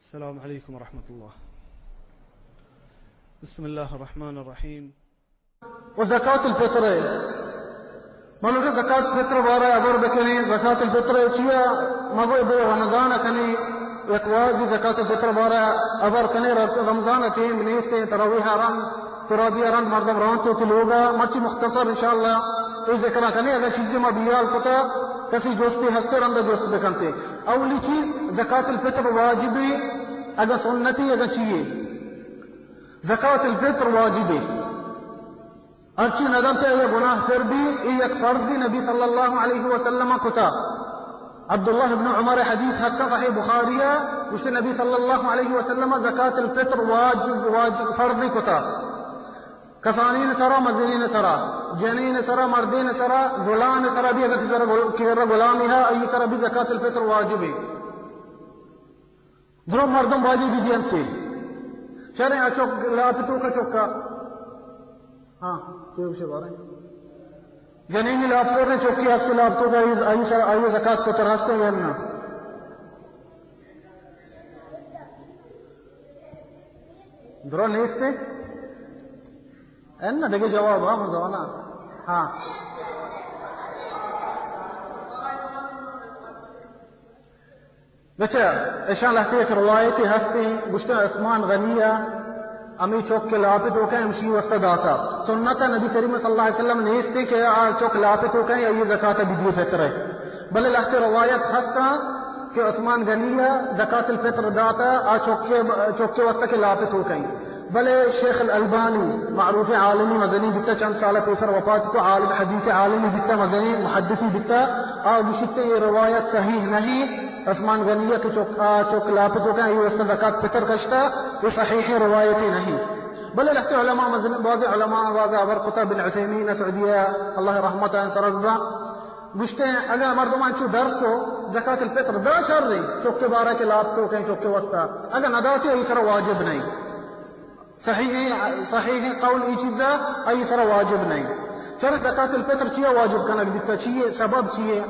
السلام علیکم ورحمۃ اللہ۔ بسم اللہ الرحمن الرحیم۔ و زکات الفطر ہے۔ من لوٹاں زکات الفطر بارہ ابر بکنیں۔ زکات الفطر چیا؟ مگو بے رمضان کنی، یک وازی زکات الفطر بارہ ابر کنے۔ رمضان ٹیم نیستیں، تراویح رند، ترابی رند مردم رونت وتی لوگا۔ مرچی مختصر انشاءاللہ اے ذکر کنے۔ اگر چیزی ما بیال کتا، کسی جستی ہستے رند جست بکنتے۔ اولی چیز زکات الفطر واجبی، اگر سنتی، اگر چیئے۔ زکات الفطر واجبی۔ ہرچی ندنتے یہ گناہ پر بھی، یہ یک فرضی نبی صلی اللہ علیہ وسلم کتا۔ عبداللہ ابن عمر حدیث ہستا صحیح بخاری، گوشتے نبی صلی اللہ علیہ وسلم زکات الفطر واجب، واجب فرضی کتا۔ کسانین سرا، مزنین سرا، جنین سرا، مردین سرا، غلام سرا بھی، اگر کسی سرا غل-، کسی سرا غلامی ہے، ای سرا بھی زکات الفطر واجب ہے۔ درو مردم باجی بھی دینتے۔ چرے آ چک، لاپ تو کا چکا۔ ہاں، تو اسے بارے۔ جنین لاپ تو نے چکی اس لاپ تو کا، ای سرا، ای زکات کو تراستے یا نا؟ درو نیستے؟ اے نہ دگہ جواب ہاں، من زاناں۔ ہاں۔ بچہ، اشان لہتے یک روایتے ہستیں، گوشتہ عثمان غنی ء ہمیں چک کے لاپ توکا ہمشی واسطہ داتا۔ سنت نبی کریم صلی اللہ علیہ وسلم نیستے کہ آ چک لاپ توکا یا یہ زکات بدی فطر ہے۔ بلے لہتے روایت ہستا کہ عثمان غنی ء زکات الفطر داتا، آ چوکے، چوکے واسطہ کہ لاپ توکیں۔ بلے شیخ الالبانی، معروف عالمی مزنی بیتا، چند سال پیسر وفات کو، عالم حدیث عالمی بیتا، مزنی محدثی بیتا، آ گوشیت یہ روایت صحیح نہیں۔ عثمان غنی ء کہ چوک، آ چوک لاپ توکیں، یہ واسطہ زکات فطر کشتا، یہ صحیح روایتی نہیں۔ بلے لہتے علماء مزن، بعض علماء، بعض ابر کتا، بن عثیمین سعودیہ، اللہ رحمت ان سرگزا۔ گوشتے، اگاں مردمان چو در کو، زکات الفطر دا شر رہی، چوکے بارہ کے لاپ توکیں، چوکے واسطہ۔ اگاں نہ داتے، ای سر واجب نہیں۔ صحیح، صحیح قول ای چیزا، ای سر واجب نہیں۔ چرا زکات الفطر چیا واجب کنگ بیتا؟ چیئے سبب چیئے؟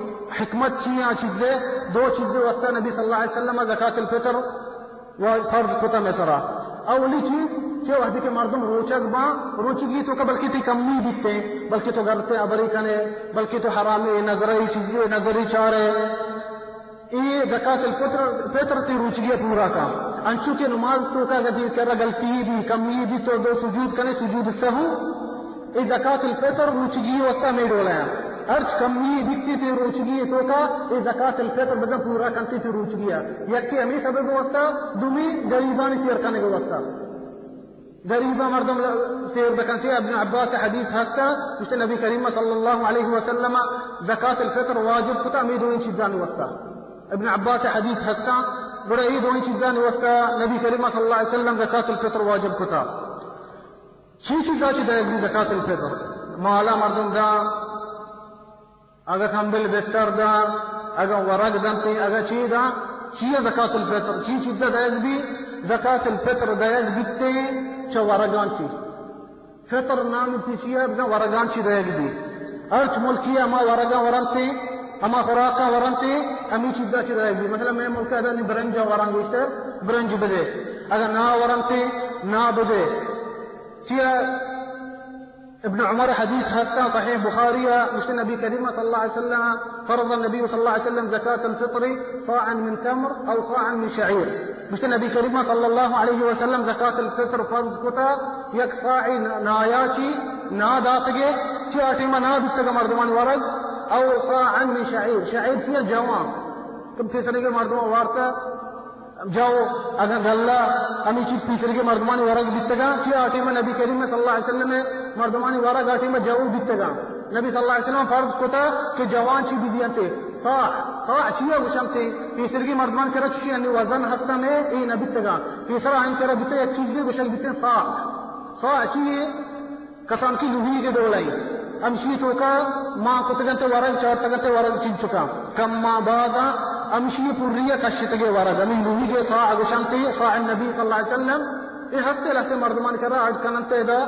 حکمت چیئے؟ آ چیزے، دو چیزے واسطہ نبی صلی اللہ علیہ وسلم زکات الفطر و فرض کتا مئے سرا۔ اولی چیز کہ وہدے کہ مردم روچگ باں، روچگی توکا بلکہ تئی کمی بیتے، بلکہ تو غلطیں ہبرے کنے، بلکہ تو حرامیں نظرے، چیزے نظرے چارے، اے زکات الفطر، فطر تئی روچگی پورا کا۔ انچو کہ نماز توکا اگر تئی کرا غلطی بھی، کمی بھی، تو دو سجود کنے، سجود سہو۔ اے زکات الفطر روچگی واسطہ ہمے ڈولا ہے۔ ہرچ کمی بیتی تئی روچگی توکا، اے زکات الفطر بزن پورا کنتی تئی روچگی ہے۔ یکی ہمے سبب واسطہ، دومی غریبانی سیر کنگ واسطہ۔ غریبہ مردم ل-، سیر بکنتی۔ ابن عباس حدیث ہستا، گوشتے نبی کریم صلی اللہ علیہ وسلم زکات الفطر واجب کتا ہمے دوئیں چیزانی واسطہ۔ ابن عباس حدیث ہستا، گڑا اے دوئیں چیزانی واسطہ نبی کریم صلی اللہ علیہ وسلم زکات الفطر واجب کتا۔ چی چیزا چی دئیگ بی زکات الفطر؟ مالا مردم داں، اگاں کمبل بستر داں، اگاں ورگ دنت، اگاں چی داں، چی زکات الفطر، چی چیزا دئیگ بی؟ زکات الفطر دئیگ بیتے چہ ورگاں چی۔ فطر نام تی چی ہے؟ بزاں ورگاں چی دئیگ بی۔ ہرچ ملکی ہما ورگاں ورنتے، ہما خوراکاں ورنتے، ہمی چیزا چی دئیگ بی۔ مثلا مئے ملک ء دنی برنجاں ورن گوشتر، برنج بدے۔ اگاں نا ورنتے، نا بدے۔ چیا ابن عمر حدیث ہستا صحیح بخاری ء، گوشتے نبی کریم صلی اللہ علیہ وسلم، فرض النبی صلی اللہ علیہ وسلم زکات الفطر صاعا من تمر او صاعا من شعیر۔ گوشتے نبی کریم صلی اللہ علیہ وسلم زکات الفطر فرض کتا یک صاع نایا چی نا داتگے، چی آ ٹیما نا بیتگا مردمانی ورگ، او صاعا من شعیر، شعیر چی جوان، کم پیسرے کے مردم وارتا جو، اگاں گلہ، ہمے چیز پیسرگی مردمانی ورگ بیتگاں، چیا آ ٹیما نبی کریم صلی اللہ علیہ وسلم مردمانی ورگ آ ٹیما جو بیتگاں۔ نبی صلی اللہ علیہ وسلم فرض کتا کہ جوان چی بدینتے، صاع، صاع چیا گوشنتے؟ پیسرگی مردمان کرا چشی انی وزن ہستا میں، اے نہ بیتگاں۔ پیسرا آئین کرا بیتے یک چیزے گوشگ بیتے صاع۔ صاع چیے؟ کسانکی لوہیگے ڈولیں۔ ہمشی توکا ما کتگنتے ورگ، چارتگنتے ورگ چنچکا۔ کم ما بازا ہمشی پوری کشتگے ورگ۔ ہمیں لوہیگے صاع گوشنتے، صاع النبی صلی اللہ علیہ وسلم۔ اے ہستے لہتے مردمان کرا اڈ کننتے دا۔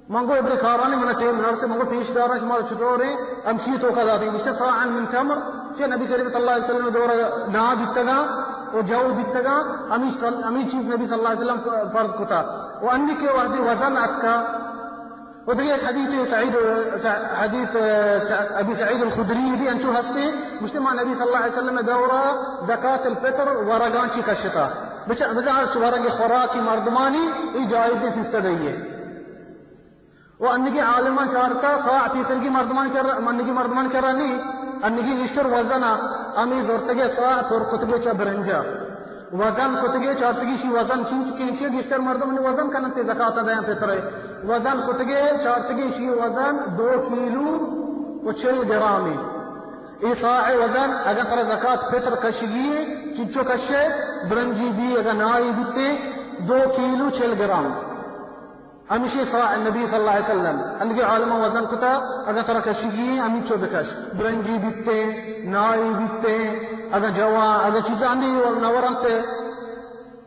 منگو ابن کارانی من ٹیم نرسے، منگو پیش دارا شما چطورے؟ ہمشی توکا داتے۔ گوشتے صاعا من تمر، کہ نبی کریم صلی اللہ علیہ وسلم دورا نا بیتگا۔ و جو بیتگاں، ہمیں سل-، ہمیں چیز نبی صلی اللہ علیہ وسلم فرض کتا۔ و انی کہ وہدی وزن اتکا، و دیگہ ایک حدیث سعید، حدیث ابی سعید الخدری بھی انچو ہستے، گوشتے ما نبی صلی اللہ علیہ وسلم دورا زکات الفطر ورگاں چی کشتا۔ بچ-، بزاں ہرچ ورگ خوراکی مردمانی، ای جائز فیصد ہے۔ و انگی عالمان چارتا صاع پیسرگی مردمان کرا، منگی مردمان کرا نی، انگی نشتر وزنا، امی زرتگے صاع پر کتگے چا برنجا۔ وزن کتگے چارتگی شی وزن چینچ کینچے گشتر مردم نی وزن کنن تے زکات دیاں فطرے۔ وزن کتگے چارتگی شی وزن دو کیلو و چل گرامی۔ ای صاع وزن اگر ترا زکات فطر کشگی، چینچو کشے، برنجی بھی اگر نائی بیتے، دو کیلو چل گرام۔ ہمیشی صاع نبی صلی اللہ علیہ وسلم، انگی عالماں وزن کتا، اگاں ترا کشگی ہمینچو بکش، برنجی بیتے، نائی بیتے، اگاں جوان، اگاں چیزاں ہمے نورنتے،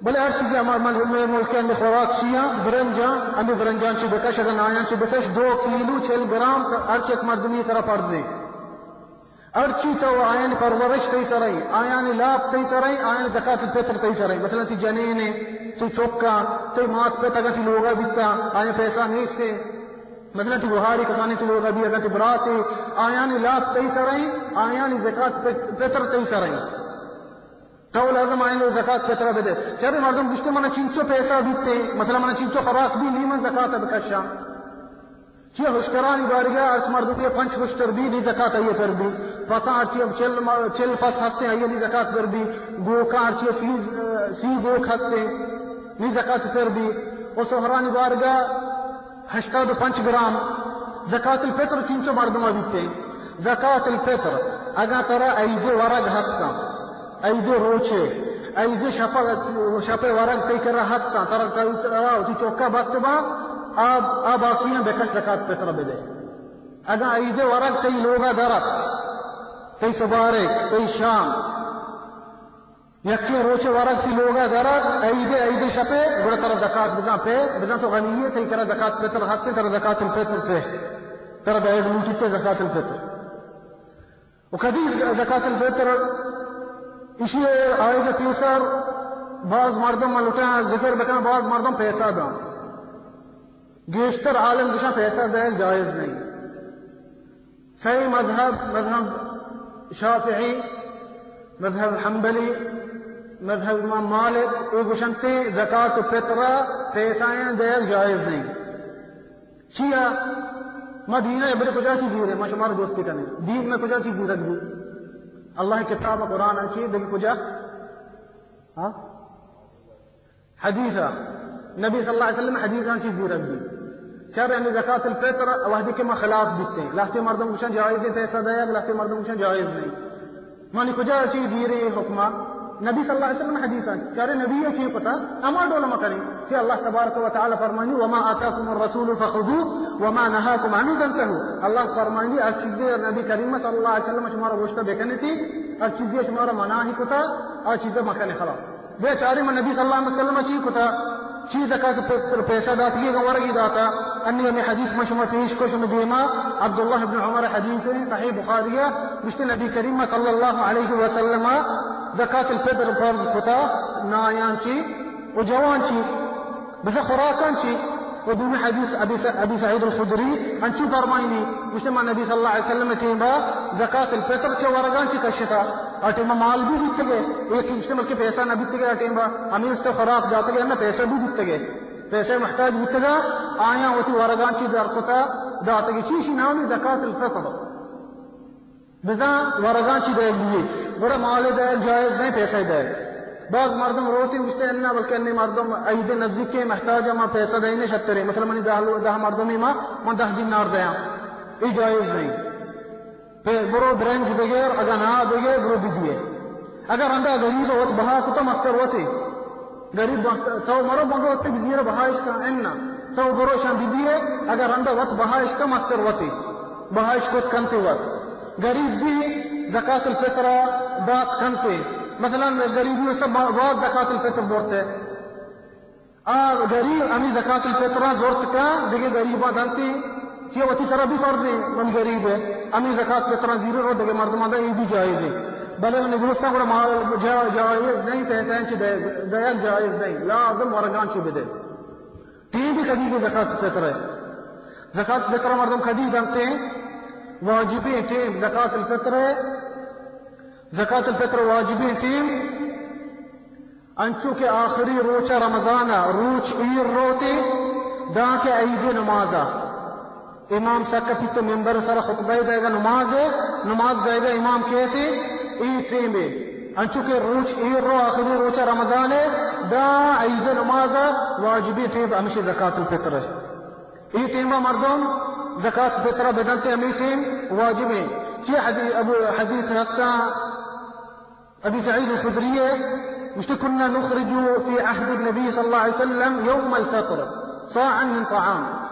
بلے ہر چیزے ہما مل-، مئے ملک ء ہمے خوراک چیاں، برنجاں، ہمے برنجاں چی بکش، اگاں نایاں چی بکش، دو کیلو چل گرام ہر یک مردمی سرا فرضے۔ ہرچی تو آیانی پرورش تئی سرئیں، آیانی لاپ تئی سرئیں، آیانی زکات الفطر تئی سرئیں۔ مثلاً تئی جنین ایں، تئی چکاں، تئی مات پت اگاں تئی لوگا بیتاں، آیاں پیسہ نیستیں۔ مثلاً تئی گوہاری کسانیں تئی لوگا بی، اگاں تئی براتے، آیانی لاپ تئی سرئیں، آیانی زکات فطر تئی سرئیں۔ تو لازم آیانی زکات فطر بدے۔ چرے مردم گشتے منا چینچو پیسہ بیتیں، مثلاً منا چینچو خوراک بی، نی من زکات بکشاں۔ چیا ہشترانی بارگا ہرچ مردمے پنچ ہشتر بی، نی زکات آئی پر بی۔ پساں ہرچی ہم چل م-، چل پس ہستیں، آئی نی زکات پر بی۔ گوکاں ہرچی سی، سی گوک ہستیں، نی زکات پر بی۔ و سہرانی بارگا ہشتاد و پنچ گرام۔ زکات الفطر چینچو مردماں بیتیں؟ زکات الفطر اگاں ترا عید ورگ ہستاں، عید روچے، عید شپ، شپ ورگ تئی کرا ہستاں، ترا، ترا وتی چوکا بس با، آ، آ باقیاں بکش زکات فطر بدے۔ اگاں عید ورگ تئی لوگا درت، تئی سبارک، تئی شام، یکیں روچے ورگ تئی لوگا درت، عید، عید شپے، گڑا ترا زکات بزاں پہ، بزاں تو غنی ئے، تئی کرا زکات فطر ہستیں، ترا زکات الفطر پہ، ترا دائگ لوٹیت زکات الفطر۔ و کدی زکات الفطر؟ ایشی آیگ پیسر باز مردم، من لوٹاں ذکر بکناں، باز مردم پیسہ داں۔ گیشتر عالم گشاں پیسہ دئیگ جائز نہیں۔ سئے مذہب، مذہب شافعی، مذہب حنبلی، مذہب امام مالک، اے گشنتے زکات و فطرہ پیسہ دئیگ جائز نہیں۔ چیا؟ ما دین ء بلے کجا چی زیریں؟ ما شمارا دوستی کنیں۔ دین میں کجا چی زیرگ بی؟ اللہ کتاب قرآن ء چی دگہ کجا؟ ہاں؟ حدیث ء۔ نبی صلی اللہ علیہ وسلم حدیثاں چی زیرگ بی؟ چر یعنی زکات الفطر وحدی کہ ما خلاف بیتیں۔ لہتے مردم گوشن جائز پیسہ دے، لہتے مردم گوشن جائز نہیں۔ منی کجا چی زیرے حکما؟ نبی صلی اللہ علیہ وسلم حدیثاں، چارے نبی چی پتا، اما ڈول ما کریں کہ اللہ تبارک و تعالی فرمانی، "وما آتاکم الرسول فخذوه وما نهاکم عنه فانتهوا۔" اللہ فرمانی، ہر چیزے نبی کریم صلی اللہ علیہ وسلم شمارا گوشتا بکنتی، ہر چیزے شمارا مناہی کتا، ہر چیزے مکنے خلاص۔ بیا چارے من نبی صلی اللہ علیہ وسلم چی کتا، چی زکات پہ-، پیسہ داتگی اگاں ورگی داتا۔ انی ہمیں حدیث من شما پیش کو، شما دیما عبداللہ ابن عمر حدیث ہیں، صحیح بخاری ہے، گشتے نبی کریم صلی اللہ علیہ وسلم زکات الفطر فرض کتا، نایان چی و جوان چی، بزا خوراکان چی۔ و دومی حدیث ابی س-، ابی سعید الخدری انچو فرمائنی، گشتے ما نبی صلی اللہ علیہ وسلم ٹیما زکات الفطر چہ ورگان چی کشتا۔ آ ٹیما مال بھی بیتگے، ایک گشتے بلکہ پیسہ نہ بیتگے، آ ٹیما ہمیں است خوراک داتگے، نہ پیسہ بھی بیتگے۔ پیسہ محتاج بیتگا، آیاں وتی ورگان چی در کتا داتگے۔ چیشی نامی زکات الفطر۔ بزاں ورگاں چی دئیگ بی، گڑا مال دئیگ جائز نہیں، پیسہ دئیگ۔ باز مردم روتی گوشتے انا، بلکہ انی مردم عید نزدیک کے محتاج، ما پیسہ دئینے شترے، مثلا منی دہ لو-، دہ مردمی ما، من دہ دینار دیاں، ای جائز نہیں۔ پہ برو برنج بگیر، اگا نا بگیر، برو بدیے۔ اگر رندا غریب وت بہا کتا مستر وتی۔ غریب بس، تو مرو بگو استے بزیر بہائش کا انا۔ تو برو شان بدیے، اگر رندا وت بہائش کا مستر وتی۔ بہائش کت کنتے وت۔ غریب بھی زکات الفطر دات کنتے۔ مثلا غریبی سب با-، باز زکات الفطر برتے۔ آ غریب ہمی زکات الفطر زورت کا، دیگه غریباں دنتے، کہ وتی سرا بھی فرض ہے، من غریب ہے، ہمی زکات الفطر زیرے رو دیگه مردمان دا، یہ بھی جائز ہے۔ بلے منی دوستاں، گڑا مال جا-، جائز نہیں، پیسہ انچو دے-، دئیگ جائز نہیں، لازم ورگاں چو بدے۔ ٹیم بھی کدی بھی زکات فطر ہے۔ زکات فطر مردم کدی دنتے؟ واجبیں ٹیم زکات الفطر ہے۔ زکات الفطر واجبیں ٹیم انچو کہ آخری روچ رمضان ء روچ ایر روتے، داں کہ عید نماز ء امام سکپیت ممبر سر خطبہ دئیگا، نماز، نماز دئیگا امام کیتے، اے ٹیمے انچو کہ روچ ایر رو، آخری روچ رمضان ء، داں عید نماز ء واجبی ٹیم ہمیشہ زکات الفطر ہے۔ اے ٹیمبا مردم زکات فطرہ بدنتے، ہمے ٹیم واجب ہے۔ چی حدیث، ابو حدیث ہستاں، ابی سعید الخدری ہے، گوشتے، كنا نخرج في عهد النبي صلى الله عليه وسلم يوم الفطر صاعا من طعام۔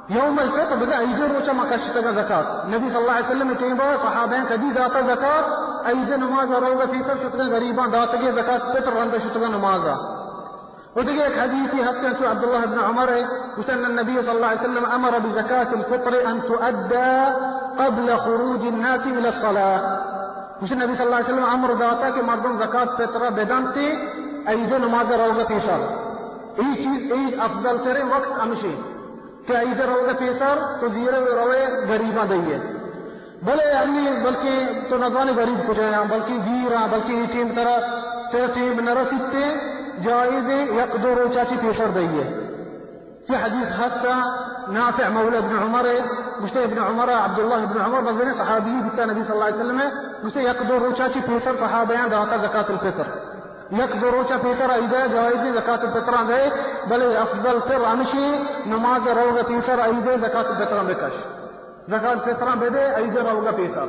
یوم الفطر بزاں عید روچا ما کشتگا زکات۔ نبی صلی اللہ علیہ وسلم ٹیمبا صحابیاں کدی داتا زکات؟ عید نماز روگا پیسر شتگا غریباں داتگے زکات فطر، رندا شتگا نمازا۔ و دگہ یک حدیثی ہستیں، چو عبداللہ ابن عمر ہے، گوشت، ان النبی صلی اللہ علیہ وسلم امر بزکاة الفطر ان تؤدى قبل خروج الناس الى الصلاة۔ گوشت، نبی صلی اللہ علیہ وسلم امر داتا کہ مردم زکات فطرہ بدنتے عید نماز روگا پیسر۔ اے چیز، اے افضل ترین وقت ہمشی کہ عید روگا پیسر تو زیرے روے غریباں دئیے۔ بلے ہمے بلکیں تو نزانے غریب کجایاں، بلکیں گیراں، بلکیں اے ٹیم ترا، ترا ٹیم نہ رسیتے، جائز ہے یک دو روچا چی پیسر دئیے۔ کہ حدیث ہستا، نافع مولا ابن عمر ہے، گوشتے ابن عمر، عبداللہ ابن عمر مزنیں صحابی بیتا نبی صلی اللہ علیہ وسلم ہے، گوشتے یک دو روچا چی پیسر صحابیاں داتا زکات الفطر۔ یک دو روچا پیسر عیدہ جائز ہے زکات الفطراں دے، بلے افضل تر ہمشی نماز روگا پیسر عیدہ زکات الفطراں بکش۔ زکات فطراں بدے، عید روگا پیسر۔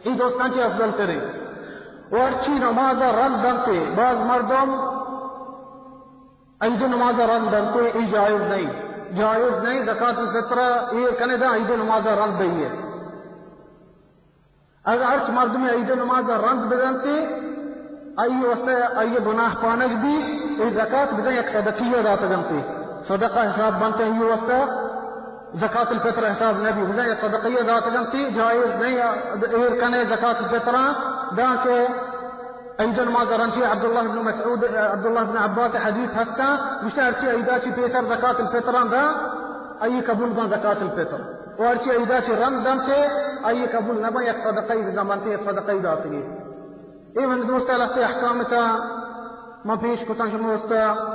اے دوستاں چی افضل تریں۔ و ہرچی نماز رند دنتے، باز مردم عید نماز رند دنتے، اے جائز نہیں۔ جائز نہیں، زکات الفطر ایر کنے دا عید نماز رند دئیے۔ اگر ہرچ مردمے عید نماز رند بدنتے، آئی واسطہ آئی گناہ پانگ بی، اے زکات بزاں یک صدقیہ داتگنتے، صدقہ حساب بنتے آئی واسطہ، زکات الفطر حساب نبی، بزاں یک صدقیہ داتگنتے، جائز نہیں ایر کنے زکات الفطراں، داں کہ عید نماز رنچی عبداللہ ابن مسعود، عبداللہ ابن عباس حدیث ہستا، گوشتا ہرچی عیدا چی پیسر زکات الفطراں دا، آئی قبول باں زکات الفطر۔ و ہرچی عیدا چی رند دنتے، آئی قبول نباں، یک صدقہ ای بزاں بنتے، یک صدقہ ای داتگی۔ اے من دوستا لہتے احکام تا من پیش کتاں شما واسطہ۔